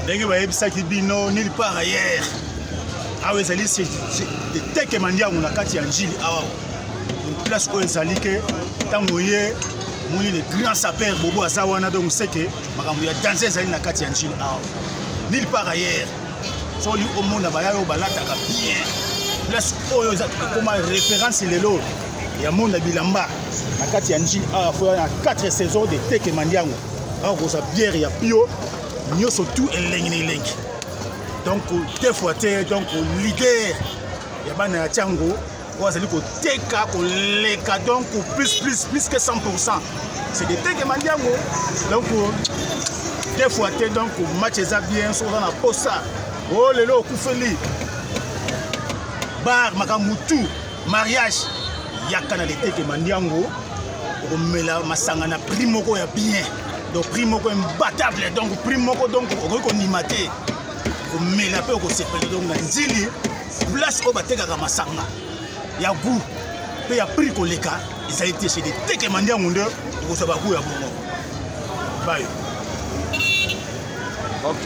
Ndenge bayebisaki bino nulle part ailleurs. Awa ezali teke mandiango na kati ya Njili awa. Donc place oyo ezali ke ntango ye moni le grand sapeur Bobo aza wana, donc seke makambo ya danse ezali na kati ya Njili awa. Nulle part ailleurs. Soki omona baya oyo balataka bien, place oyo ekoma référence lelo ya monde ya bilamba na kati ya Njili awa, fo na 4 saisons de teke mandiango awa kozwa bière ya pio nyonso tout elengi na elengi. Donc deux fois te, donc leader ya bana ya Tiango oyo azali koteka koleka, donc plus plus plus que 100%, c'est de teke mandiango. Donc deux fois te, donc match eza bien. Soki oza na posa oyo lelo okufeli bar, makambo tout, mariage, yaka na leteke mandiango, okomela masanga na prix moko ya bien, donc prix moko imbattable, donc prix moko donc okoki kondima te, komela mpe okosepela. Donc na Njili, place oyo batekaka masanga ya goût mpe ya prix koleka ezali te, chez teke mandiango nde okozwa bagoût ya bongo bayo. Okay.